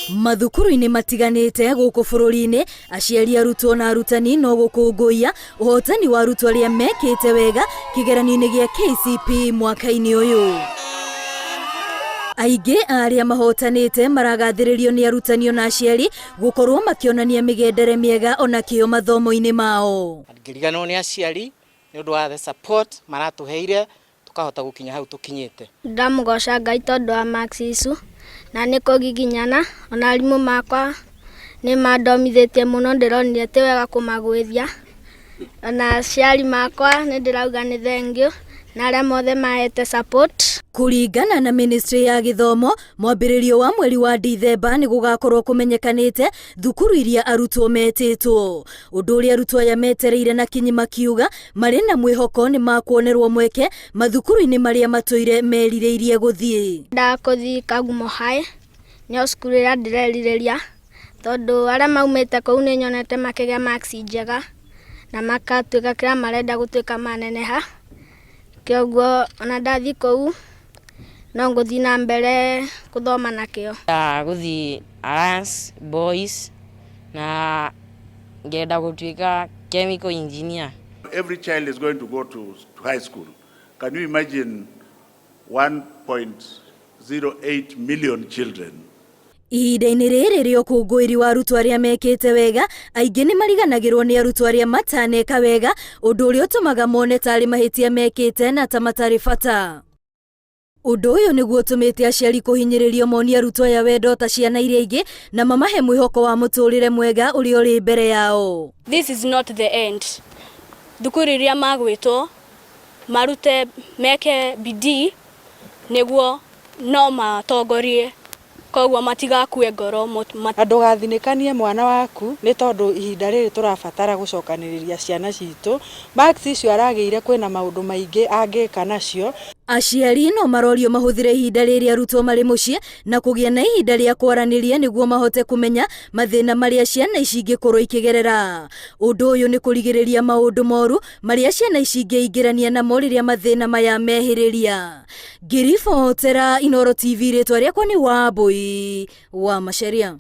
Mathukuru-inĩ matiganĩte gũkũ bũrũri-inĩ, aciari arutwo na arutani no gũkũngũiya ũhotani wa arutwo arĩa mekĩte wega kĩgeranio-inĩ gĩa KCPE mwaka-inĩ ũyũ. Aingĩ a arĩa mahotanĩte maragathĩrĩrio nĩ arutani ona aciari gũkorwo makĩonania mĩgendere mĩega ona kĩo mathomo-inĩ mao. Ngĩriganĩrwo nĩ aciari nĩ ũndũ wa the support maratũheire tũkahota gũkinya hau tũkinyĩte. Ndamũgoca Ngai tondũ wa marks icu na nĩ kũgiginyana ona arimũ makwa nĩ mandomithĩtie mũno ndĩronire ti wega kũmagũithia ona aciari makwa nĩ ndĩrauga nĩ thengiũ na arĩa mothe mahete support. Kũringana na ministry ya gĩthomo, mwambĩrĩrio wa mweri wa Dithemba nĩ gũgakorwo kũmenyekanĩte thukuru iria arutwo metĩtwo. Ũndũ ũrĩa arutwo aya metereire na kinyi makiuga marĩ na mwĩhoko nĩ makuonerwo mweke mathukuru-inĩ marĩa matũire merirĩirie gũthiĩ. Ndendaga kũthiĩ Kagumo High, nĩyo cukuru ĩrĩa ndĩrerirĩria, tondũ arĩa maumĩte kũu nĩ nyonete makĩgĩa marks njega na makatuĩka kĩrĩa marenda gũtuĩka maneneha. Kĩoguo ona ndathiĩ kũu no ngũthiĩ na mbere gũthoma na kĩo. Gũthiĩ Alliance Boys na ngenda gũtuĩka chemical engineer. Every child is going to go to high school. Can you imagine 1.08 million children? Ihinda-inĩ rĩrĩ rĩa ũkũngũĩri wa arutwo arĩa mekĩte wega, aingĩ nĩ mariganagĩrwo nĩ arutwo arĩa mataneka wega, ũndũ ũrĩa ũtũmaga mone tarĩ mahĩtia mekĩte na ta matarĩ bata. Ũndũ ũyũ nĩguo ũtũmĩte aciari kũhinyĩrĩrio monie arutwo aya wendo ta ciana iria ingĩ na mamahe mwĩhoko wa mũtũrĩre mwega ũrĩa ũrĩ mbere yao. This is not the end. Thukuru iria magwĩtwo marute meke bidii nĩguo no matongorie koguo matigakue ngoro. Na ndũgathinĩkanie mwana waku nĩ tondũ ihinda rĩrĩ tũrabatara gũcokanĩrĩria ciana citũ, marks icio aragĩire kwĩna maũndũ maingĩ angĩka nacio. Aciari no marorio mahũthĩre ihinda rĩrĩ arutwo marĩ mũciĩ na kũgĩa na ihinda rĩa kwaranĩria nĩguo mahote kũmenya mathĩna marĩa ciana ici ingĩkorwo ikĩgerera. Ũndũ ũyũ nĩ kũrigĩrĩria maũndũ moru marĩa ciana ici ingĩingĩrania namo rĩrĩa mathĩna maya mehĩrĩria. Ngĩribotera Inooro TV rĩtwa rĩakwa nĩ Wambui wa Macharia.